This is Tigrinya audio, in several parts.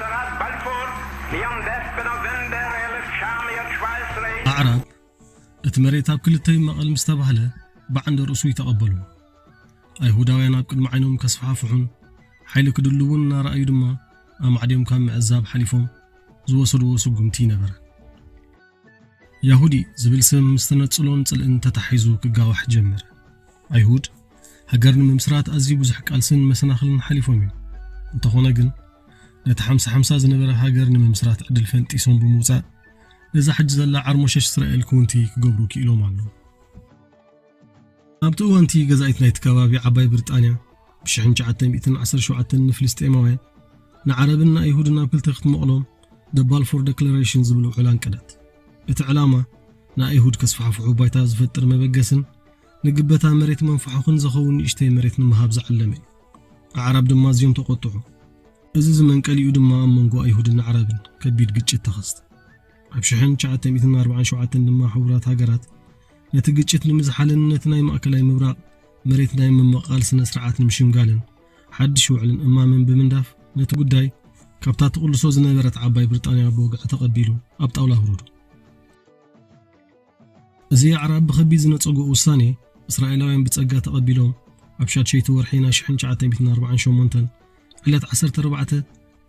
Balfour, the young death of November, Ellis Shami, your twice late. ኣዕራብ እቲ መሬት ኣብ ክልተ ይመቐል ምስ ተባህለ ብዓንደ ርእሱ ይተቐበሉ። ኣይሁዳውያን ኣብ ቅድሚ ዓይኖም ከስፋሕፍሑን ሓይሊ ክድልውን እናረኣዩ ድማ ኣማዕድዮም ካብ ምዕዛብ ሓሊፎም ዝወሰድዎ ስጉምቲ ይነበረ። ያሁዲ ዝብል ስም ምስ ተነጽሎን ጽልእን ተታሒዙ ክጋዋሕ ጀመረ። ኣይሁድ ሃገር ንምምስራት ኣዝዩ ብዙሕ ቃልስን መሰናኽልን ሓሊፎም እዮም። እንተኾነ ግን ነቲ ሓምሳ ሓምሳ ዝነበረ ሃገር ንምምስራት ዕድል ፈንጢሶም ብምውጻእ ነዛ ሕጂ ዘላ ዓርሞሸሽ እስራኤል ክውንቲ ክገብሩ ክኢሎም ኣለዉ። ኣብቲ እዋንቲ ገዛኢት ናይቲ ከባቢ ዓባይ ብሪጣንያ ብሽሕን ትሽዓተ ሚእትን ዓሰርተ ሸውዓተን ንፍልስጤማውያን ንዓረብን ንኣይሁድን ኣብ ክልተ ክትመቕሎም The Balfour Declaration ዝብል ውዕል ኣንቀደት። እቲ ዕላማ ንኣይሁድ ከስፋሕፍሑ ባይታ ዝፈጥር መበገስን ንግበታ መሬት መንፍሖኽን ዘኸውን ንእሽተይ መሬት ንምሃብ ዝዓለመ እዩ። ኣዕራብ ድማ ኣዝዮም ተቖጥዑ። እዚ ዝመንቀሊኡ ድማ ኣብ መንጎ ኣይሁድን ኣዕራብን ከቢድ ግጭት ተኸስተ። ኣብ ሽሕን ትሽዓተ ሚእትን ኣርባዓን ሸውዓተን ድማ ሕቡራት ሃገራት ነቲ ግጭት ንምዝሓልን ነቲ ናይ ማእከላይ ምብራቕ መሬት ናይ ምምቕቓል ስነ ስርዓት ንምሽምጋልን ሓድሽ ውዕልን እማመን ብምንዳፍ ነቲ ጉዳይ ካብታ ትቕልሶ ዝነበረት ዓባይ ብሪጣንያ ብወግዒ ተቐቢሉ ኣብ ጣውላ ኣውረዶ። እዚ ኣዕራብ ብኸቢድ ዝነጸጎ ውሳኔ እስራኤላውያን ብጸጋ ተቐቢሎም ኣብ ሻድሸይቲ ወርሒ ናይ ሽሕን ትሽዓተ ሚእትን ኣርባዓን ሸሞንተን ዕለት ዓሰርተ ኣርባዕተ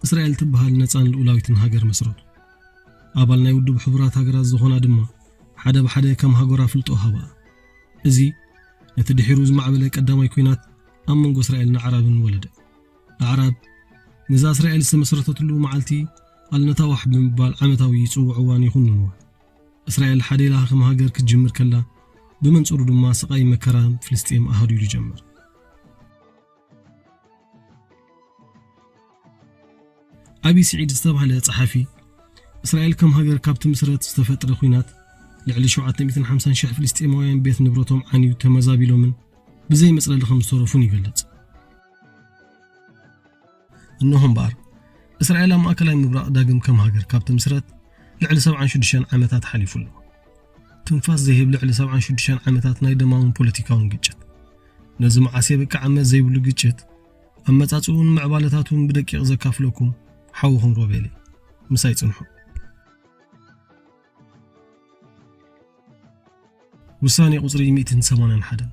እስራኤል ትበሃል ነጻን ልኡላዊትን ሃገር መስረቱ። ኣባል ናይ ውድብ ሕቡራት ሃገራት ዝኾና ድማ ሓደ ብሓደ ከም ሃገር ኣፍልጦ ሃባ። እዚ ነቲ ድሒሩ ዝማዕበለ ቀዳማይ ኲናት ኣብ መንጎ እስራኤልን ኣዕራብን ወለደ። ኣዕራብ ነዛ እስራኤል ዝተመስረተትሉ መዓልቲ ኣልነታዋሕ ብምባል ዓመታዊ ይጽውዕዋን ይኹንንዋ። እስራኤል ሓደ ኢላ ከም ሃገር ክትጅምር ከላ ብመንጽሩ ድማ ስቓይ መከራ ፍልስጤም ኣሃዱ ይጀምር። ኣቢ ስዒድ ዝተባህለ ጸሓፊ እስራኤል ከም ሃገር ካብ ትምስረት ዝተፈጥረ ኲናት ልዕሊ ሸውዓተ ሚእትን ሓምሳን ሽሕ ፍልስጤማውያን ቤት ንብረቶም ዓንዩ ተመዛቢሎምን ብዘይ መጽለሊ ከም ዝተረፉን ይገልጽ። እንሆ እምበኣር እስራኤል ኣብ ማእከላይ ምብራቕ ዳግም ከም ሃገር ካብ ትምስረት ልዕሊ ሰብዓን ሽዱሽተን ዓመታት ሓሊፉ ኣሎ። ትንፋስ ዘይህብ ልዕሊ ሰብዓን ሽዱሽተን ዓመታት ናይ ደማውን ፖለቲካውን ግጭት። ነዚ መዓስ የብቅዕ ዓመት ዘይብሉ ግጭት ኣመጻጽኡን ምዕባለታቱን ብደቂቕ ዘካፍለኩም ሓውኹም ሮቤል እየ። ምሳይ ጽንሑ። ውሳኔ ቁጽሪ ሚእትን ሰማንያን ሓደን።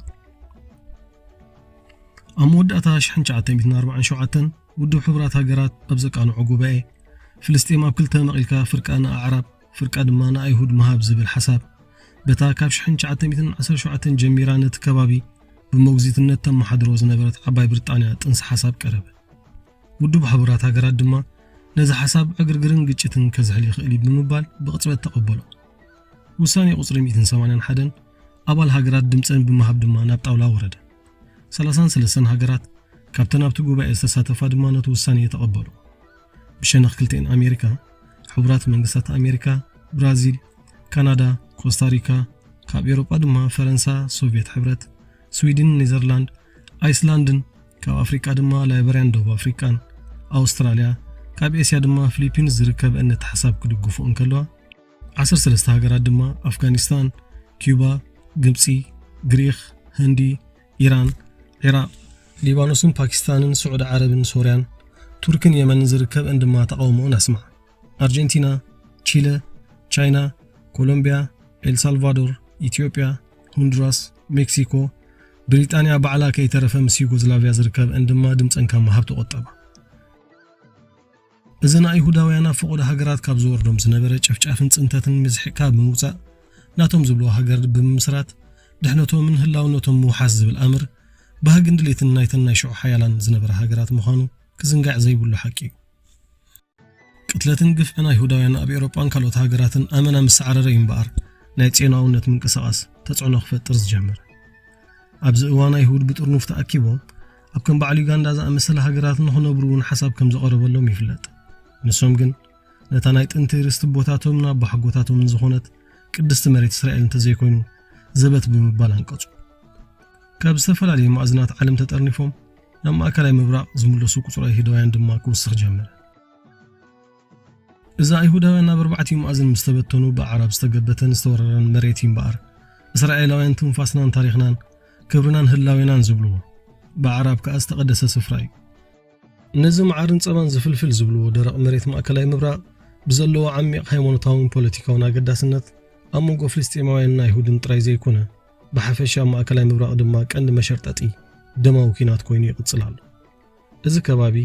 ኣብ መወዳእታ ሽሕን ትሽዓተ ሚእትን ኣርባዓን ሸውዓተን ውድብ ሕቡራት ሃገራት ኣብ ዘቃንዖ ጉባኤ ፍልስጤም ኣብ ክልተ መቒልካ ፍርቃ ንኣዕራብ ፍርቃ ድማ ንኣይሁድ ምሃብ ዝብል ሓሳብ በታ ካብ ሽሕን ትሽዓተ ሚእትን ዓሰርተ ሸውዓተን ጀሚራ ነቲ ከባቢ ብሞግዚትነት ተመሓድሮ ዝነበረት ዓባይ ብሪጣንያ ጥንሲ ሓሳብ ቀረበ። ውድብ ሕቡራት ሃገራት ድማ ነዚ ሓሳብ ዕግርግርን ግጭትን ከዝሕል ይኽእል እዩ ብምባል ብቕጽበት ተቐበሎ። ውሳኔ ቁጽሪ ሚእትን ሰማንያን ሓደን ኣባል ሃገራት ድምጸን ብምሃብ ድማ ናብ ጣውላ ወረደ። ሰላሳን ሰለስተን ሃገራት ካብተን ኣብቲ ጉባኤ ዝተሳተፋ ድማ ነቲ ውሳኔ ተቐበሎ። ብሸነኽ ክልቲኤን ኣሜሪካ፣ ሕቡራት መንግስታት ኣሜሪካ፣ ብራዚል፣ ካናዳ፣ ኮስታሪካ፣ ካብ ኤውሮጳ ድማ ፈረንሳ፣ ሶቭየት ሕብረት፣ ስዊድን፣ ኔዘርላንድ፣ ኣይስላንድን፣ ካብ ኣፍሪቃ ድማ ላይበርያን ደቡብ ኣፍሪቃን፣ ኣውስትራልያ፣ ካብ ኤስያ ድማ ፊሊፒንስ ዝርከበ ነቲ ሓሳብ ክድግፉ እንከለዋ፣ ዓሰርተ ሰለስተ ሃገራት ድማ ኣፍጋኒስታን፣ ኪዩባ፣ ግብጺ፣ ግሪኽ፣ ህንዲ፣ ኢራን፣ ዒራቕ፣ ሊባኖስን ፓኪስታንን፣ ስዑዲ ዓረብን ሶርያን፣ ቱርክን የመንን ዝርከበን ድማ ተቓውሞኡን ኣስምዓ። ኣርጀንቲና፣ ቺለ፣ ቻይና፣ ኮሎምቢያ፣ ኤልሳልቫዶር፣ ኢትዮጵያ፣ ሆንዱራስ፣ ሜክሲኮ፣ ብሪጣንያ ባዕላ ከይተረፈ ምስ ዩጎዝላቭያ ዝርከበን ድማ ድምጸን ካብ ምሃብ ተቖጠባ። እዚ ንኣይሁዳውያን ኣብ ፈቐዶ ሃገራት ካብ ዝወርዶም ዝነበረ ጨፍጫፍን ጽንተትን ምዝሒቕካ ብምውጻእ፣ ናቶም ዝብልዎ ሃገር ብምምስራት፣ ድሕነቶምን ህላውነቶም ምውሓስ ዝብል ኣምር፣ ባህግን ድሌትን ናይተን ናይ ሽዑ ሓያላን ዝነበራ ሃገራት ምዃኑ ክዝንጋዕ ዘይብሉ ሓቂ እዩ። ቅትለትን ግፍዕን ኣይሁዳውያን ኣብ ኤውሮጳን ካልኦት ሃገራትን ኣመና ምስ ሰዓረረ እዩ እምበኣር፣ ናይ ጽዮናውነት ምንቅስቓስ ተጽዕኖ ክፈጥር ዝጀመረ። ኣብዚ እዋን ኣይሁድ ብጥርኑፍ ተኣኪቦም ኣብ ከም በዓል ዩጋንዳ ዝኣመሰላ ሃገራት ንኽነብሩ እውን ሓሳብ ከም ዝቐረበሎም ይፍለጥ። ንሶም ግን ነታ ናይ ጥንቲ ርስቲ ኣቦታቶምን ኣቦሓጎታቶምን ዝኾነት ቅድስቲ መሬት እስራኤል እንተዘይኮይኑ ዘበት ብምባል ኣንቀጹ። ካብ ዝተፈላለዩ ማእዝናት ዓለም ተጠርኒፎም ናብ ማእከላይ ምብራቕ ዝምለሱ ቁጽሪ ኣይሁዳውያን ድማ ክውስኽ ጀመረ። እዚ ኣይሁዳውያን ናብ ኣርባዕቲኡ ማእዝን ምስ ተበተኑ ብኣዕራብ ዝተገበተን ዝተወረረን መሬት እዩ እምበኣር፣ እስራኤላውያን ትንፋስናን ታሪኽናን ክብርናን ህላዌናን ዝብልዎ፣ ብኣዕራብ ከኣ ዝተቐደሰ ስፍራ እዩ። ነዚ መዓርን ጸባን ዝፍልፍል ዝብልዎ ደረቕ መሬት ማእከላይ ምብራቕ ብዘለዎ ዓሚቕ ሃይማኖታውን ፖለቲካውን ኣገዳስነት ኣብ መንጎ ፍልስጤማውያንን ኣይሁድን ጥራይ ዘይኮነ፣ ብሓፈሻ ኣብ ማእከላይ ምብራቕ ድማ ቀንዲ መሸርጠጢ ደማዊ ኲናት ኮይኑ ይቕጽል ኣሎ። እዚ ከባቢ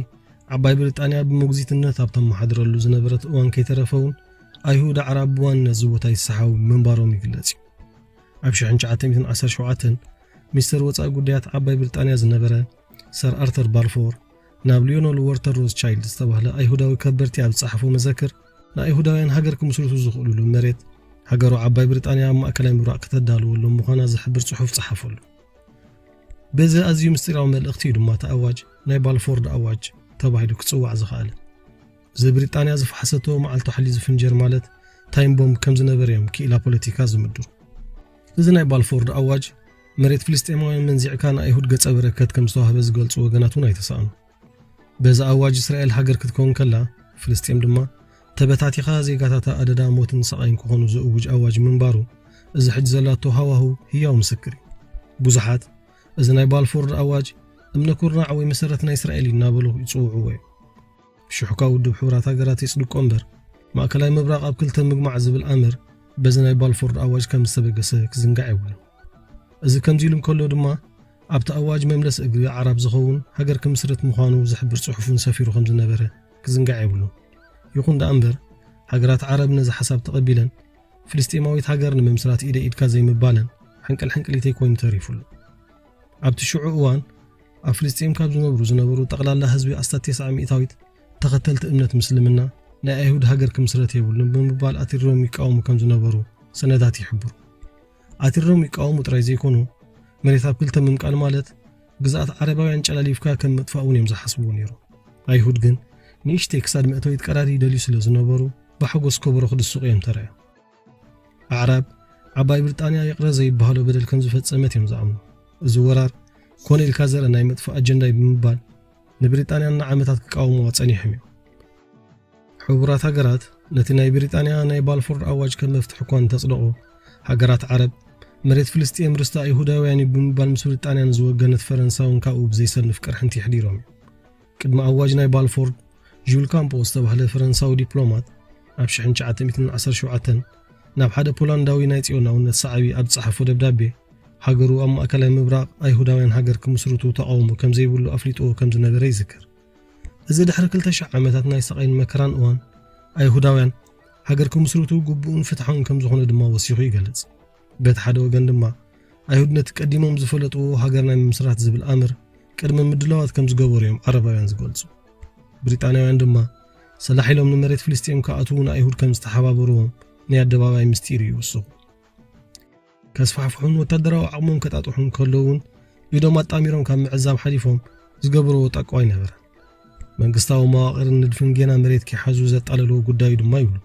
ዓባይ ብሪጣንያ ብሞግዚትነት ኣብ ተመሓድረሉ ዝነበረት እዋን ከይተረፈ እውን ኣይሁድ ኣዕራብ ብዋንነት እዚ ቦታ ይሰሓቡ ምንባሮም ይግለጽ እዩ። ኣብ ሽሕን ትሽዓተ ሚእትን ዓሰርተ ሸውዓተን ሚኒስተር ወጻኢ ጉዳያት ዓባይ ብሪጣንያ ዝነበረ ሰር ኣርተር ባልፎር ናብ ሊዮኖል ወርተር ሮዝቻይልድ ዝተባህለ ኣይሁዳዊ ከበርቲ ኣብ ዝጸሓፎ መዘክር ንኣይሁዳውያን ሃገር ክምስርቱ ዝኽእሉሉ መሬት ሃገሩ ዓባይ ብሪጣንያ ኣብ ማእከላይ ምብራቕ ከተዳልወሎም ምዃና ዝሕብር ጽሑፍ ጸሓፈሉ። በዚ ኣዝዩ ምስጢራዊ መልእኽቲ እዩ ድማ እቲ ኣዋጅ ናይ ባልፎርድ ኣዋጅ ተባሂሉ ክጽዋዕ ዝኸኣለ። እዚ ብሪጣንያ ዝፈሓሰቶ መዓልቱ ሓሊ ዝፍንጀር ማለት ታይም ቦምብ ከም ዝነበረ እዮም ክኢላ ፖለቲካ ዝምድሩ። እዚ ናይ ባልፎርድ ኣዋጅ መሬት ፍልስጤማውያን መንዚዕካ ንኣይሁድ ገጸ በረከት ከም ዝተዋህበ ዝገልጹ ወገናት እውን ኣይተሳእኑ። በዚ ኣዋጅ እስራኤል ሃገር ክትከውን ከላ ፍልስጤም ድማ ተበታቲኻ ዜጋታታ ኣደዳ ሞትን ስቓይን ክኾኑ ዝእውጅ ኣዋጅ ምንባሩ እዚ ሕጂ ዘላቶ ሃዋሁ ህያው ምስክር እዩ። ብዙሓት እዚ ናይ ባልፎርድ ኣዋጅ እምነ ኩርናዕ ወይ መሰረት ናይ እስራኤል እዩ እናበሉ ይጽውዕዎ እዮም። ሽሕካ ውድብ ሕቡራት ሃገራት የጽድቆ እምበር ማእከላይ ምብራቕ ኣብ ክልተ ምግማዕ ዝብል ኣምር በዚ ናይ ባልፎርድ ኣዋጅ ከም ዝተበገሰ ክዝንጋዕ የብሉን። እዚ ከምዚ ኢሉ እንከሎ ድማ ኣብቲ ኣዋጅ መምለስ እግሪ ኣዕራብ ዝኸውን ሃገር ክምስርት ምዃኑ ዝሕብር ጽሑፍን ሰፊሩ ከም ዝነበረ ክዝንጋዕ የብሉን። ይኹን ደኣ እምበር ሃገራት ዓረብ ነዚ ሓሳብ ተቐቢለን ፍልስጤማዊት ሃገር ንምምስራት ኢደ ኢድካ ዘይምባለን ሕንቅል ሕንቅሊተይ ኮይኑ ተሪፉሉ። ኣብቲ ሽዑ እዋን ኣብ ፍልስጤም ካብ ዝነብሩ ዝነበሩ ጠቕላላ ህዝቢ ኣስታት ተስዓ ሚእታዊት ተኸተልቲ እምነት ምስልምና ናይ ኣይሁድ ሃገር ክምስረት የብሉን ብምባል ኣትሪሮም ይቃወሙ ከም ዝነበሩ ሰነዳት ይሕብሩ። ኣትሪሮም ይቃወሙ ጥራይ ዘይኮኑ መሬት ኣብ ክልተ ምምቃል ማለት ግዝኣት ዓረባውያን ጨላሊፍካ ከም ምጥፋእ እውን እዮም ዝሓስብዎ ነይሮም። ኣይሁድ ግን ንእሽተይ ክሳድ መእተዊት ቀዳዲ ይደልዩ ስለ ዝነበሩ ብሓጎስ ከበሮ ክድስቑ እዮም ተራእዮም። ኣዕራብ ዓባይ ብሪጣንያ ይቕረ ዘይበሃሎ በደል ከም ዝፈጸመት እዮም ዝኣምኑ። እዚ ወራር ኮነ ኢልካ ዘርኢ ናይ መጥፋእ ኣጀንዳ እዩ ብምባል ንብሪጣንያ ንዓመታት ክቃወምዋ ጸኒሖም እዮም። ሕቡራት ሃገራት ነቲ ናይ ብሪጣንያ ናይ ባልፎርድ ኣዋጅ ከም መፍትሒ እኳ እንተጽደቑ፣ ሃገራት ዓረብ መሬት ፍልስጤም ርስቲ ኣይሁዳውያን እዩ ብምባል ምስ ብሪጣንያ ንዝወገነት ፈረንሳ እውን ካብኡ ብዘይሰንፍ ቅርሕንቲ የሕዲሮም እዮም። ቅድሚ ኣዋጅ ናይ ባልፎርድ ዡል ካምፖ ዝተባህለ ፈረንሳዊ ዲፕሎማት ኣብ ሽሕን ትሽዓተ ሚእትን ዓሰርተ ሸውዓተን ናብ ሓደ ፖላንዳዊ ናይ ጽዮናውነት ሰዓቢ ኣብ ዝጸሓፎ ደብዳቤ ሃገሩ ኣብ ማእከላይ ምብራቕ ኣይሁዳውያን ሃገር ክምስርቱ ተቓውሞ ከም ዘይብሉ ኣፍሊጥዎ ከም ዝነበረ ይዝክር። እዚ ድሕሪ ክልተ ሽሕ ዓመታት ናይ ስቓይን መከራን እዋን ኣይሁዳውያን ሃገር ክምስርቱ ግቡእን ፍትሓውን ከም ዝኾነ ድማ ወሲኹ ይገልጽ። በቲ ሓደ ወገን ድማ ኣይሁድ ነቲ ቀዲሞም ዝፈለጥዎ ሃገር ናይ ምምስራት ዝብል ኣምር ቅድሚ ምድላዋት ከም ዝገበሩ እዮም ዓረባውያን ዝገልጹ። ብሪጣንያውያን ድማ ሰላሕ ኢሎም ንመሬት ፍልስጤም ክኣትዉ ንኣይሁድ ከም ዝተሓባበርዎም ናይ ኣደባባይ ምስጢር እዩ ይውስኹ። ከስፋሕፍሑን ወታደራዊ ዓቕሞም ከጣጥሑን ከለውን ኢዶም ኣጣሚሮም ካብ ምዕዛብ ሓሊፎም ዝገብርዎ ጣቋ ኣይነበረን። መንግስታዊ መዋቕርን ንድፍን ጌና መሬት ከይሓዙ ዘጣለልዎ ጉዳዩ ድማ ይብሉ።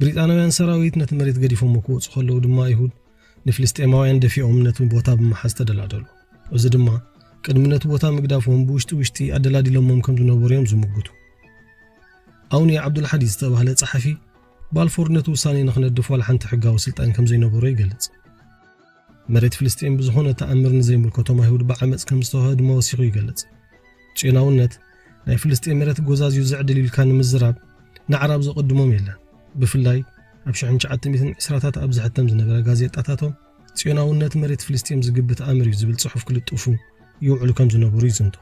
ብሪጣናውያን ሰራዊት ነቲ መሬት ገዲፎሞ ክወጹ ከለዉ ድማ ኣይሁድ ንፍልስጤማውያን ደፊኦም ነቲ ቦታ ብምሓዝ ተደላደሉ። እዚ ድማ ቅድሚ ነቲ ቦታ ምግዳፎም ብውሽጢ ውሽጢ ኣደላዲሎሞም ከም ዝነበሩ እዮም ዝምጉቱ። ኣውኒ ዓብዱልሓዲ ዝተባህለ ጸሓፊ ባልፎር ነቲ ውሳኔ ንኽነድፍ ዋላ ሓንቲ ሕጋዊ ስልጣን ከም ዘይነበሮ ይገልጽ። መሬት ፍልስጤም ብዝኾነ ተኣምር ንዘይምልከቶም ኣይሁድ ብዓመጽ ከም ዝተዋህበ ድማ ወሲኹ ይገልጽ። ጽዮናውነት ናይ ፍልስጤም መሬት ጎዛዝዩ ዝዕድል ኢልካ ንምዝራብ ንኣዕራብ ዘቐድሞም የለን። ብፍላይ ኣብ ሽሕን ትሽዓተ ሚእትን ዕስራታት ኣብ ዝሕተም ዝነበረ ጋዜጣታቶም ጽዮናውነት መሬት ፍልስጤም ዝግብት ኣምር እዩ ዝብል ጽሑፍ ክልጥፉ ይውዕሉ ከም ዝነበሩ ይዝንቶ።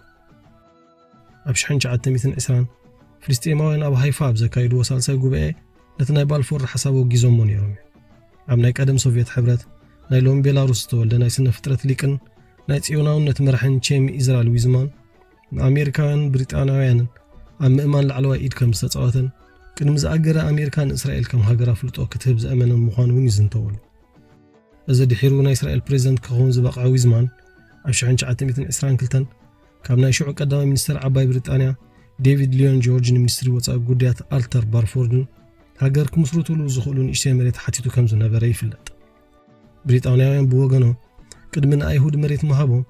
ኣብ ሽሕን ትሽዓተ ሚእትን ዕስራን ፍልስጤማውያን ኣብ ሃይፋ ኣብ ዘካይድዎ ሳልሳይ ጉባኤ ነቲ ናይ ባልፎር ሓሳብ ወጊዞሞ ነይሮም እዮም። ኣብ ናይ ቀደም ሶቭየት ሕብረት ናይ ሎሚ ቤላሩስ ዝተወልደ ናይ ስነ ፍጥረት ሊቅን ናይ ጽዮናውነት መራሕን ቼም ኢዝራል ዊዝማን ንኣሜሪካውያንን ብሪጣናውያንን ኣብ ምእማን ላዕለዋይ ኢድ ከም ዝተጻወተን ቅድሚ ዝኣገረ ኣሜሪካ ንእስራኤል ከም ሃገር ኣፍልጦ ክትህብ ዝኣመነ ምዃኑ እውን ይዝንተወሉ። እዚ ድሒሩ ናይ እስራኤል ፕሬዝደንት ክኸውን ዝበቕዐ ዊዝማን ኣብ ሽሕን ትሽዓተ ሚእትን ዕስራን ክልተን ካብ ናይ ሽዑ ቀዳማይ ሚኒስትር ዓባይ ብሪጣንያ ዴቪድ ሊዮን ጆርጅ ንሚኒስትሪ ወጻኢ ጉዳያት ኣልተር ባርፎርድን ሃገር ክምስርቱሉ ዝኽእሉ ንእሽተይ መሬት ሓቲቱ ከም ዝነበረ ይፍለጥ። ብሪጣንያውያን ብወገኖም ቅድሚ ንኣይሁድ መሬት ምሃቦም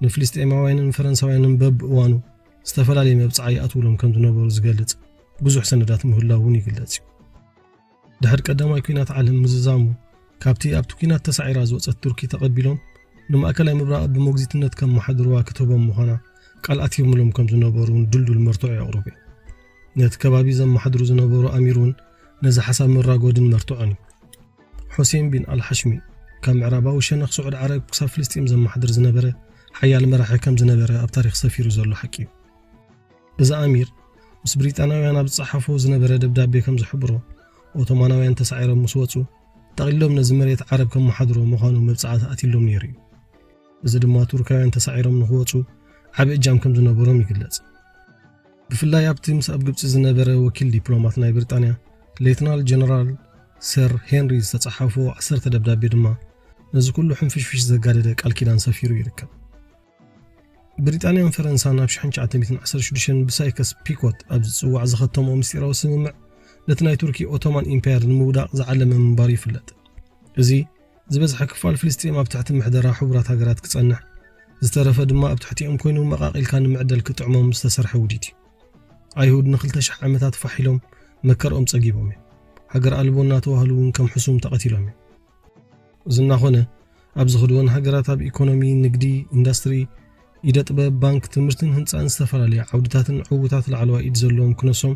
ንፍልስጤማውያንን ፈረንሳውያንን በብእዋኑ ዝተፈላለየ መብጽዓ ይኣትውሎም ከም ዝነበሩ ዝገልጽ ብዙሕ ሰነዳት ምህላው እውን ይግለጽ እዩ። ድሕሪ ቀዳማይ ኲናት ዓለም ምዝዛሙ ካብቲ ኣብቲ ኲናት ተሳዒራ ዝወጸት ቱርኪ ተቐቢሎም ንማእከላይ ምብራቕ ብሞግዚትነት ከመሓድርዋ ክትህቦም ምዃና ቃል ኣትዮምሎም ከም ዝነበሩ እውን ድልዱል መርትዖ የቕርቡ እዮም። ነቲ ከባቢ ዘመሓድሩ ዝነበሩ ኣሚር እውን ነዚ ሓሳብ መራጎድን መርትዖን እዩ። ሑሴን ቢን ኣልሓሽሚ፣ ካብ ምዕራባዊ ሸነኽ ስዑድ ዓረብ ክሳብ ፍልስጤም ዘመሓድር ዝነበረ ሓያል መራሒ ከም ዝነበረ ኣብ ታሪኽ ሰፊሩ ዘሎ ሓቂ እዩ። እዚ ኣሚር ምስ ብሪጣናውያን ኣብ ዝጸሓፎ ዝነበረ ደብዳቤ ከም ዝሕብሮ፣ ኦቶማናውያን ተሳዒሮም ምስ ወጹ፣ ጠቕሊሎም ነዚ መሬት ዓረብ ከመሓድሮ ምዃኑ መብጽዓ ኣትይሎም ነይሩ እዩ። እዚ ድማ ቱርካውያን ተሳዒሮም ንኽወጹ ዓቢ እጃም ከም ዝነበሮም ይግለጽ። ብፍላይ ኣብቲ ምስ ኣብ ግብጺ ዝነበረ ወኪል ዲፕሎማት ናይ ብሪጣንያ ሌትናል ጀነራል ሰር ሄንሪ ዝተጻሓፎ ዓሰርተ ደብዳቤ ድማ ነዚ ኩሉ ሕንፍሽፍሽ ዘጋደደ ቃል ኪዳን ሰፊሩ ይርከብ። ብሪጣንያን ፈረንሳን ኣብ ሽሕን ትሽዓተ ሚእትን ዓሰርተ ሽዱሽተን ብሳይከስ ፒኮት ኣብ ዝጽዋዕ ዝኸተምኦ ምስጢራዊ ስምምዕ ነቲ ናይ ቱርኪ ኦቶማን ኢምፓየር ንምውዳቕ ዝዓለመ ምንባሩ ይፍለጥ። እዚ ዝበዝሐ ክፋል ፍልስጤም ኣብ ትሕቲ ምሕደራ ሕቡራት ሃገራት ክጸንሕ፣ ዝተረፈ ድማ ኣብ ትሕቲኦም ኮይኑ መቓቒልካ ንምዕደል ክጥዕሞም ዝተሰርሐ ውዲት እዩ። ኣይሁድ ንኽልተ ሽሕ ዓመታት ፋሕ ኢሎም መከርኦም ጸጊቦም እዮም። ሃገር ኣልቦ እናተባህሉ እውን ከም ሕሱም ተቐቲሎም እዮም። እዚ እናኾነ፣ ኣብ ዝኸድወን ሃገራት ኣብ ኢኮኖሚ፣ ንግዲ፣ ኢንዳስትሪ፣ ኢደ ጥበብ፣ ባንክ፣ ትምህርትን ህንጻን ዝተፈላለዩ ዓውድታትን ዕዉታት ላዕለዋይ ኢድ ዘለዎም ክነሶም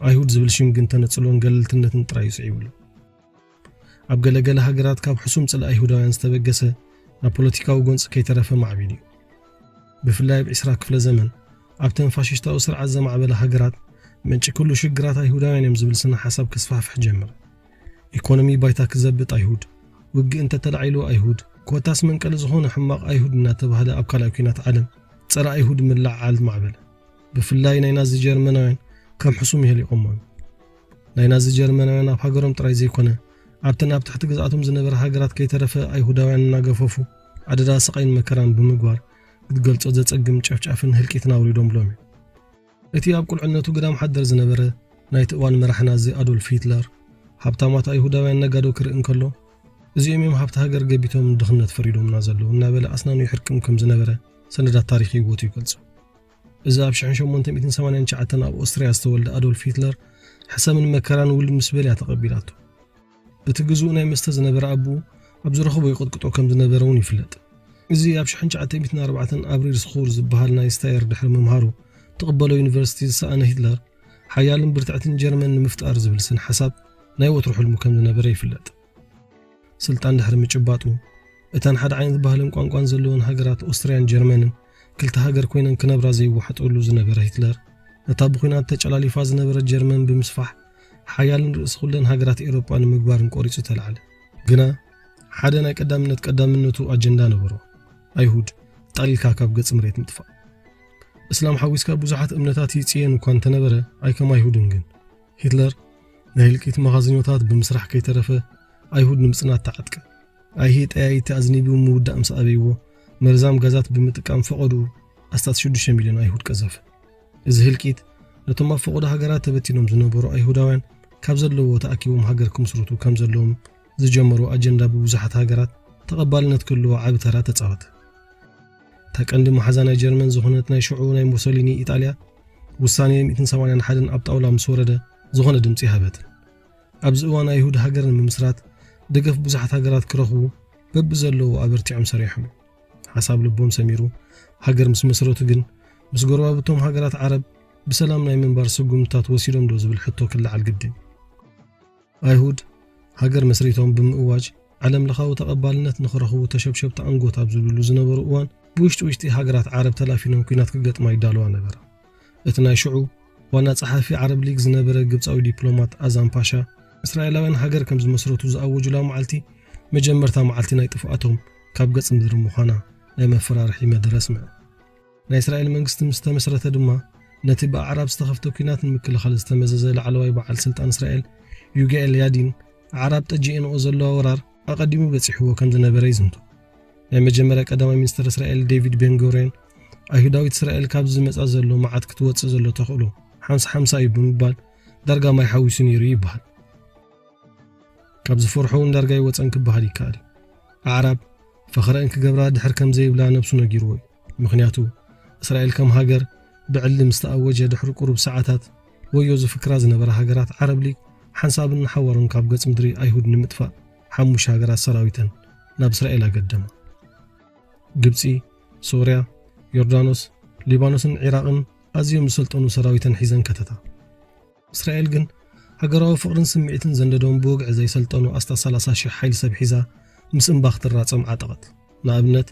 ኣይሁድ ዝብል ሽም ግን ተነጽሎን ገለልትነትን ጥራይ እዩ ስዒቡሉ። ኣብ ገለ ገለ ሃገራት ካብ ሕሱም ጽልኢ ኣይሁዳውያን ዝተበገሰ ናብ ፖለቲካዊ ጎንጺ ከይተረፈ ማዕቢሉ እዩ። ብፍላይ ኣብ ዕስራ ክፍለ ዘመን ኣብተን ፋሽስታዊ ስርዓት ዘማዕበላ ሃገራት ምንጪ ኩሉ ሽግራት ኣይሁዳውያን እዮም ዝብል ስነ ሓሳብ ከስፋሕፍሕ ጀመረ። ኢኮኖሚ ባይታ ክዘብጥ ኣይሁድ፣ ውግእ እንተተላዒሉ ኣይሁድ፣ ኮታስ መንቀሊ ዝኾነ ሕማቕ ኣይሁድ እናተባህለ ኣብ ካልኣይ ኲናት ዓለም ጸረ ኣይሁድ ምልዕዓል ማዕበለ። ብፍላይ ናይ ናዚ ጀርመናውያን ከም ሕሱም የህሊቖሞ እዮም። ናይ ናዚ ጀርመናውያን ኣብ ሃገሮም ጥራይ ዘይኮነ ኣብተን ኣብ ትሕቲ ግዝኣቶም ዝነበረ ሃገራት ከይተረፈ ኣይሁዳውያን እናገፈፉ ኣደዳ ስቓይን መከራን ብምግባር ክትገልጾ ዘጸግም ጨፍጫፍን ህልቂትን ኣውሪዶምሎም እዮም። እቲ ኣብ ቁልዕነቱ ግዳም ሓደር ዝነበረ ናይቲ እዋን መራሒ ናዚ ኣዶልፍ ሂትለር ሃብታማት ኣይሁዳውያን ነጋዶ ክርኢ እንከሎ፣ እዚኦም እዮም ሃብቲ ሃገር ገቢቶም ድኽነት ፈሪዶምና ዘለዉ እናበለ ኣስናኑ ይሕርቅም ከም ዝነበረ ሰነዳት ታሪኽ ህይወቱ ይገልጹ። እዚ ኣብ ሽሕን ሸሞንተ ሚእትን ሰማንያን ትሽዓተን ኣብ ኦስትርያ ዝተወልደ ኣዶልፍ ሂትለር ሕሰምን መከራን ውልድ ምስ በልያ ተቐቢላቶ። እቲ ግዙእ ናይ መስተ ዝነበረ ኣቦኡ ኣብ ዝረኽቦ ይቕጥቅጦ ከም ዝነበረ እውን ይፍለጥ። እዚ ኣብ ሽሕን ትሽዓተ ሚእትን ኣርባዕተን ኣብ ሪርስኹር ዝበሃል ናይ ስታየር ድሕሪ ምምሃሩ ትቕበሎ ዩኒቨርሲቲ ዝሰኣነ ሂትለር ሓያልን ብርትዕትን ጀርመን ንምፍጣር ዝብል ስነ ሓሳብ ናይ ወትሩ ሕልሙ ከም ዝነበረ ይፍለጥ። ስልጣን ድሕሪ ምጭባጡ እተን ሓደ ዓይነት ባህልን ቋንቋን ዘለወን ሃገራት ኦስትርያን ጀርመንን ክልተ ሃገር ኮይነን ክነብራ ዘይወሓጠሉ ዝነበረ ሂትለር ነታ ብኹናት ተጨላሊፋ ዝነበረት ጀርመን ብምስፋሕ ሓያልን ርእሲ ኩለን ሃገራት ኤውሮጳ ንምግባርን ቆሪጹ ተላዕለ። ግና ሓደ ናይ ቀዳምነት ቀዳምነቱ ኣጀንዳ ነበሮ። ኣይሁድ ጠቕሊልካ ካብ ገጽ መሬት ምጥፋእ። እስላም ሓዊስካ ብዙሓት እምነታት ይጽየን እኳ እንተነበረ ኣይከም ኣይሁድን ግን። ሂትለር ናይ ህልቂት መኻዝኖታት ብምስራሕ ከይተረፈ ኣይሁድ ንምጽናት ተዓጥቀ። ኣይሂ ጠያይቲ ኣዝኒቡ ምውዳእ ምስ ኣበይዎ መርዛም ጋዛት ብምጥቃም ፈቐድኡ ኣስታት ሽዱሽተ ሚልዮን ኣይሁድ ቀዘፈ። እዚ ህልቂት ነቶም ኣብ ፈቐዶ ሃገራት ተበቲኖም ዝነበሩ ኣይሁዳውያን ካብ ዘለዎ ተኣኪቦም ሃገር ክምስርቱ ከም ዘለዎም ዝጀመሩ ኣጀንዳ ብብዙሓት ሃገራት ተቐባልነት ክህልዎ ዓቢ ተራ ተጻወተ። እታ ቀንዲ መሓዛ ናይ ጀርመን ዝኾነት ናይ ሽዑ ናይ ሙሶሊኒ ኢጣልያ ውሳኔ ሚእትን ሰማንያን ሓደን ኣብ ጣውላ ምስ ወረደ ዝኾነ ድምጺ ሃበትን። ኣብዚ እዋን ኣይሁድ ሃገር ንምምስራት ደገፍ ብዙሓት ሃገራት ክረኽቡ በብዘለዎ ኣበርቲዖም ሰሪሖም። ሓሳብ ልቦም ሰሚሩ ሃገር ምስ መስረቱ ግን ምስ ጎረባብቶም ሃገራት ዓረብ ብሰላም ናይ ምንባር ስጉምትታት ወሲዶም ዶ ዝብል ሕቶ ክለዓል ግድን። ኣይሁድ ሃገር መስሪቶም ብምእዋጅ ዓለም ለኻዊ ተቐባልነት ንኽረኽቡ ተሸብሸብቲ ኣንጎት ኣብ ዝብልሉ ዝነበሩ እዋን ብውሽጢ ውሽጢ ሃገራት ዓረብ ተላፊኖም ኲናት ክገጥማ ይዳለዋ ነበራ። እቲ ናይ ሽዑ ዋና ጸሓፊ ዓረብ ሊግ ዝነበረ ግብጻዊ ዲፕሎማት ኣዛም ፓሻ እስራኤላውያን ሃገር ከም ዝመስረቱ ዝኣወጁላ መዓልቲ መጀመርታ መዓልቲ ናይ ጥፍኣቶም ካብ ገጽ ምድሪ ምዃና ናይ መፈራርሒ መደረ ኣስምዐ። ናይ እስራኤል መንግስቲ ምስ ተመስረተ ድማ ነቲ ብኣዕራብ ዝተኸፍተ ኲናት ንምክልኻል ዝተመዘዘ ላዕለዋይ በዓል ስልጣን እስራኤል ዩግኤል ያዲን ኣዕራብ ጠጂኤንኦ ዘለዋ ወራር ኣቐዲሙ በጺሕዎ ከም ዝነበረ ይዝንቶ። ናይ መጀመርያ ቀዳማይ ሚኒስትር እስራኤል ዴቪድ ቤንጎሪዮን ኣይሁዳዊት እስራኤል ካብ ዝመጻ ዘሎ መዓት ክትወጽእ ዘሎ ተኽእሎ ሓምሳ ሓምሳ እዩ ብምባል ዳርጋ ማይ ሓዊሱ ነይሩ ይበሃል። ካብ ዝፈርሖ እውን ዳርጋ ይወጸን ክበሃል ይከኣል። ኣዕራብ ፈኸረአን ክገብራ ድሕር ከም ዘይብላ ነብሱ ነጊርዎ እዩ። ምኽንያቱ እስራኤል ከም ሃገር ብዕሊ ምስ ተኣወጀ ድሕሪ ቁሩብ ሰዓታት ወዮ ዝፍክራ ዝነበራ ሃገራት ዓረብ ሊግ ሓንሳብን ንሓዋሩን ካብ ገጽ ምድሪ ኣይሁድ ንምጥፋእ ሓሙሽተ ሃገራት ሰራዊተን ናብ እስራኤል ኣገደማ። ግብጺ፣ ሶርያ፣ ዮርዳኖስ፣ ሊባኖስን ዒራቕን ኣዝዮም ዝሰልጠኑ ሰራዊተን ሒዘን ከተታ። እስራኤል ግን ሃገራዊ ፍቕርን ስምዒትን ዘንደዶም ብወግዒ ዘይሰልጠኑ ኣስታት ሰላሳ ሽሕ ሓይሊ ሰብ ሒዛ ምስ እምባ ክትራጸም ዓጠቐት። ንኣብነት፣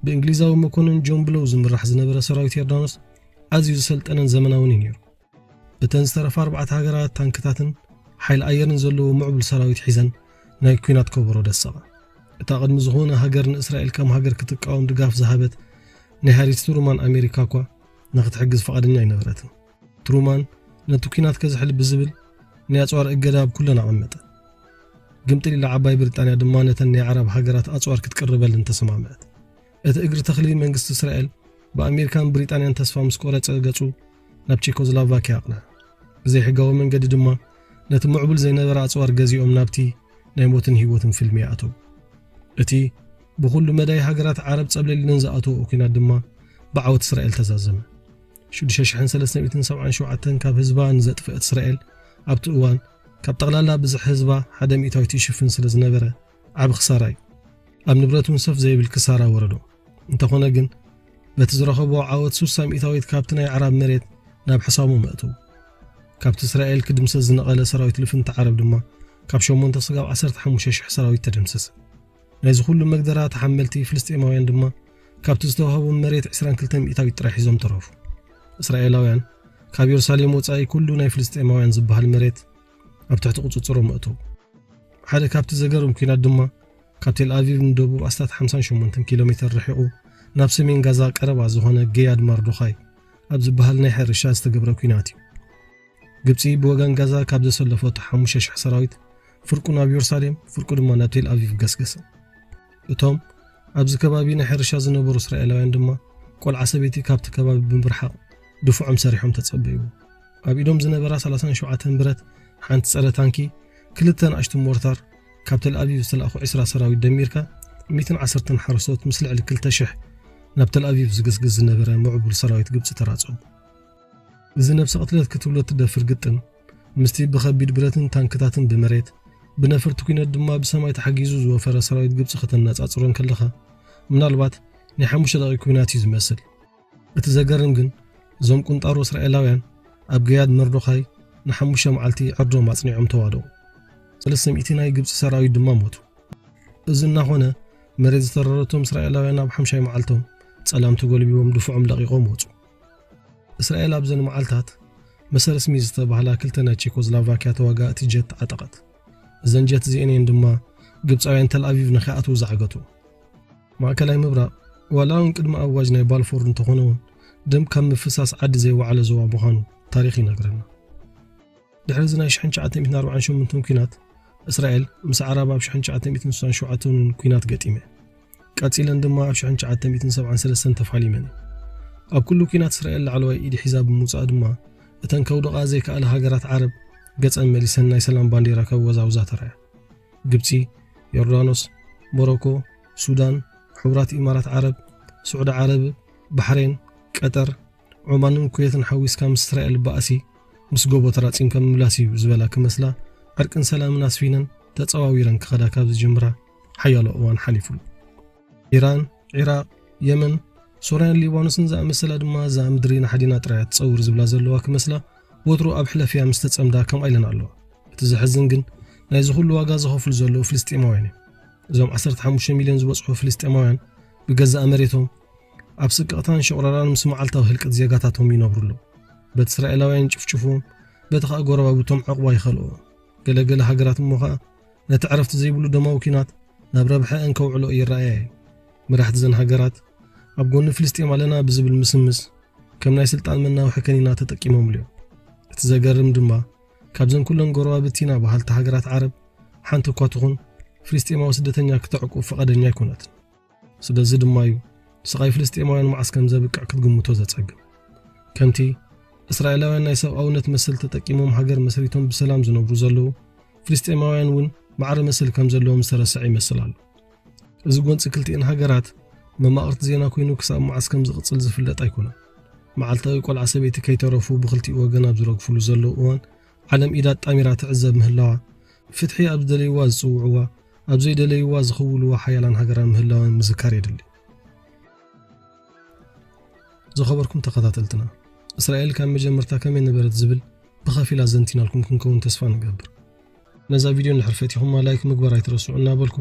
ብእንግሊዛዊ መኮንን ጆን ብሎው ዝምራሕ ዝነበረ ሰራዊት ዮርዳኖስ ኣዝዩ ዝሰልጠነን ዘመናውን እዩ ነይሩ። እተን ዝተረፋ ኣርባዕተ ሃገራት ታንክታትን ሓይሊ ኣየርን ዘለዎ ምዕቡል ሰራዊት ሒዘን ናይ ኲናት ከበሮ ደሰቓ። እታ ቅድሚ ዝኾነ ሃገር ንእስራኤል ከም ሃገር ክትቃወም ድጋፍ ዝሃበት ናይ ሃሪስ ትሩማን ኣሜሪካ እኳ ንክትሕግዝ ፍቓደኛ ኣይነበረትን። ትሩማን ነቲ ኲናት ከዝሕል ብዝብል ናይ ኣጽዋር እገዳ ኣብ ኩለን ኣቐመጠ። ግምጥል ኢላ ዓባይ ብሪጣንያ ድማ ነተን ናይ ዓረብ ሃገራት ኣጽዋር ክትቅርበለን ተሰማምዐት። እቲ እግሪ ተኽሊ መንግስቲ እስራኤል ብኣሜሪካን ብሪጣንያን ተስፋ ምስ ቆረጸ ገጹ ናብ ቼኮዝላቫኪያ ኣቕንዐ። ብዘይሕጋዊ መንገዲ ድማ ነቲ ምዕቡል ዘይነበረ ኣጽዋር ገዚኦም ናብቲ ናይ ሞትን ህይወትን ፍልሚ ኣተዉ። እቲ ብኹሉ መዳይ ሃገራት ዓረብ ጸብለሊለን ዝኣተወኦ ኲናት ድማ ብዓወት እስራኤል ተዛዘመ። ሽዱሽተ ሽሕን ሰለስተ ሚእትን ሰብዓን ሸውዓተን ካብ ህዝባ ንዘጥፍአት እስራኤል ኣብቲ እዋን ካብ ጠቕላላ ብዝሒ ህዝባ ሓደ ሚእታዊት ይሽፍን ስለ ዝነበረ ዓቢ ክሳራ እዩ። ኣብ ንብረት እውን ሰፍ ዘይብል ክሳራ ወረዶ። እንተኾነ ግን በቲ ዝረኸቦ ዓወት ሱሳ ሚእታዊት ካብቲ ናይ ዓራብ መሬት ናብ ሕሳሙ መእተው። ካብቲ እስራኤል ክድምሰስ ዝነቐለ ሰራዊት ልፍንቲ ዓረብ ድማ ካብ ሸሞንተ ስጋብ ዓሰርተ ሓሙሽተ ሽሕ ሰራዊት ተደምሰሰ። ናይዚ ኩሉ መግደራ ተሓመልቲ ፍልስጤማውያን ድማ ካብቲ ዝተዋህቦም መሬት ዕስራን ክልተን ሚእታዊት ጥራሕ ሒዞም ተረፉ። እስራኤላውያን ካብ የሩሳሌም ወጻኢ ኩሉ ናይ ፍልስጤማውያን ዝበሃል መሬት ኣብ ትሕቲ ቁጽጽሮም መእተው። ሓደ ካብቲ ዘገርም ኲናት ድማ ካብ ቴል ኣቪቭ ንደቡብ ኣስታት ሓምሳን ሸሞንተን ኪሎ ሜተር ርሒቑ ናብ ሰሜን ጋዛ ቀረባ ዝኾነ ገያድ ማርዶኻይ ኣብ ዝበሃል ናይ ሕርሻ ዝተገብረ ኲናት እዩ። ግብጺ ብወገን ጋዛ ካብ ዘሰለፈቶ ሓሙሽተ ሽሕ ሰራዊት ፍርቁ ናብ የሩሳሌም፣ ፍርቁ ድማ ናብ ቴል ኣቪቭ ገስገሰ። እቶም ኣብዚ ከባቢ ናይ ሕርሻ ዝነበሩ እስራኤላውያን ድማ ቆልዓ ሰበይቲ ካብቲ ከባቢ ብምርሓቕ ድፉዖም ሰሪሖም ተጸበይዎ። ኣብ ኢዶም ዝነበራ ሰላሳን ሸውዓተን ብረት፣ ሓንቲ ጸረ ታንኪ፣ ክልተ ንኣሽቱ ሞርታር፣ ካብ ተል ኣቪቭ ዝተላእኹ ዕስራ ሰራዊት ደሚርካ ሚእትን ዓሰርተን ሓረስቶት ምስ ልዕሊ ክልተ ሽሕ ናብ ተል ኣቪቭ ዝግስግስ ዝነበረ ምዕቡል ሰራዊት ግብጺ ተራጸሙ። እዚ ነብሰ ቅትለት ክትብሎ እትደፍር ግጥም ምስቲ ብኸቢድ ብረትን ታንክታትን ብመሬት፣ ብነፈርቲ ኲናት ድማ ብሰማይ ተሓጊዙ ዝወፈረ ሰራዊት ግብጺ ከተነጻጽሮ እንከለኻ፣ ምናልባት ናይ ሓሙሽተ ደቂቕ ኲናት እዩ ዝመስል። እቲ ዘገርም ግን፣ እዞም ቁንጣሮ እስራኤላውያን ኣብ ገያድ መርዶኻይ ንሓሙሽተ መዓልቲ ዕርዶም ኣጽኒዖም ተዋደቑ። ሰለስተ ሚእቲ ናይ ግብጺ ሰራዊት ድማ ሞቱ። እዚ እናኾነ፣ መሬት ዝተረረቶም እስራኤላውያን ኣብ ሓምሻይ መዓልቶም ጸላም ተጎልቢቦም ድፍዖም ለቒቖም ወጹ። እስራኤል ኣብዘን መዓልታት መሰር ስሚዝ ዝተባህላ ክልተ ናይ ቼኮዝላቫኪያ ተዋጋእቲ ጀት ዓጠቐት። እዘን ጀት እዚኤን እየን ድማ ግብጻውያን ተል ኣቪቭ ንኸይኣትዉ ዝዓገቱ። ማእከላይ ምብራቕ፣ ዋላ እውን ቅድሚ ኣዋጅ ናይ ባልፎር እንተኾነ እውን፣ ደም ካብ ምፍሳስ ዓዲ ዘይወዓለ ዞባ ምዃኑ ታሪኽ ይነግረና። ድሕሪ እዚ ናይ ሽሕን ትሽዓተ ሚእትን ኣርባዓን ሸሞንተን ኲናት፣ እስራኤል ምስ ኣዕራብ ኣብ ሽሕን ትሽዓተ ሚእትን ስሳን ሸውዓተን እውን ኲናት ገጢመ። ቀጺለን ድማ ኣብ ሽሕን ትሽዓተ ሚእትን ሰብዓን ሰለስተን ተፋሊመን። ኣብ ኩሉ ኲናት እስራኤል ላዕለዋይ ኢድ ሒዛ ብምውጻእ ድማ፣ እተን ከውድቓ ዘይከኣላ ሃገራት ዓረብ ገጸን መሊሰን ናይ ሰላም ባንዴራ ከወዛውዛ ተራእያ። ግብጺ፣ ዮርዳኖስ፣ ሞሮኮ፣ ሱዳን፣ ሕቡራት ኢማራት ዓረብ፣ ስዑዲ ዓረብ፣ ባሕሬን፣ ቀጠር፣ ዖማንን ኩዌትን ሓዊስካ ምስ እስራኤል ባእሲ ምስ ጎቦ ተራጺምካ ምምላስ እዩ ዝበላ ክመስላ፣ ዕርቅን ሰላምን ኣስፊነን ተጸዋዊረን ክኸዳ ካብ ዝጅምራ ሓያሎ እዋን ሓሊፉ ኣሎ። ኢራን፣ ዒራቕ፣ የመን፣ ሶርያን ሊባኖስን ዝኣመሰላ ድማ እዛ ምድሪ ንሓዲና ጥራይ እያ ትጸውር ዝብላ ዘለዋ ክመስላ፣ ወትሩ ኣብ ሕለፍያ ምስ ተጸምዳ ከምኣ ኢለን ኣለዋ። እቲ ዘሕዝን ግን፣ ናይዚ ኩሉ ዋጋ ዝኸፍሉ ዘለዉ ፍልስጤማውያን እዮም። እዞም ዓሰርተ ሓሙሽተ ሚልዮን ዝበጽሑ ፍልስጤማውያን ብገዛእ መሬቶም ኣብ ስቅቕታን ሽቑረራን ምስ መዓልታዊ ህልቂት ዜጋታቶም ይነብሩ ኣለዉ። በቲ እስራኤላውያን ይጭፍጭፉዎም፣ በቲ ኸኣ ጎረባብቶም ዕቑባ ይኸልእዎ። ገለ ገለ ሃገራት እሞ ኸኣ ነቲ ዕረፍቲ ዘይብሉ ደማዊ ኲናት ናብ ረብሐአን ከውዕልኦ ይረኣያ እየን። መራሕቲ እዘን ሃገራት ኣብ ጎኒ ፍልስጤም ኣለና ብዝብል ምስምስ ከም ናይ ስልጣን መናውሒ ከኒና ተጠቂሞምሉ እዮም። እቲ ዘገርም ድማ ካብዘን ኩለን ጎረባብቲና በሃልቲ ሃገራት ዓረብ ሓንቲ እኳ ትኹን ፍልስጤማዊ ስደተኛ ክተዕቁብ ፍቓደኛ ኣይኮነትን። ስለዚ ድማ እዩ ስቓይ ፍልስጤማውያን መዓስ ከም ዘብቅዕ ክትግምቶ ዘጸግም። ከምቲ እስራኤላውያን ናይ ሰብኣውነት መሰል ተጠቂሞም ሃገር መስሪቶም ብሰላም ዝነብሩ ዘለዉ፣ ፍልስጤማውያን እውን ማዕረ መሰል ከም ዘለዎም ዝተረስዐ ይመስል ኣሎ። እዚ ጎንጺ ክልቲኤን ሃገራት መማቕርቲ ዜና ኮይኑ ክሳብ መዓስ ከም ዝቕጽል ዝፍለጥ ኣይኮነን። መዓልታዊ ቆልዓ ሰበይቲ ከይተረፉ ብኽልቲኡ ወገን ኣብ ዝረግፉሉ ዘለዉ እዋን፣ ዓለም ኢዳ ኣጣሚራ ትዕዘብ ምህላዋ፣ ፍትሒ ኣብ ዝደለይዋ ዝጽውዕዋ፣ ኣብ ዘይደለይዋ ዝኽውልዋ ሓያላን ሃገራት ምህላወን ምዝካር የድሊ። ዝኸበርኩም ተኸታተልትና፣ እስራኤል ካብ መጀመርታ ከመይ ነበረት ዝብል ብኸፊል ኣዘንቲናልኩም ክንከውን ተስፋ ንገብር። ነዛ ቪድዮ እንድሕር ፈቲኹማ ላይክ ምግባር ኣይትረስዑ እናበልኩ፣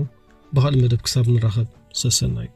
ብኻልእ መደብ ክሳብ ንራኸብ ሰሰናዩ።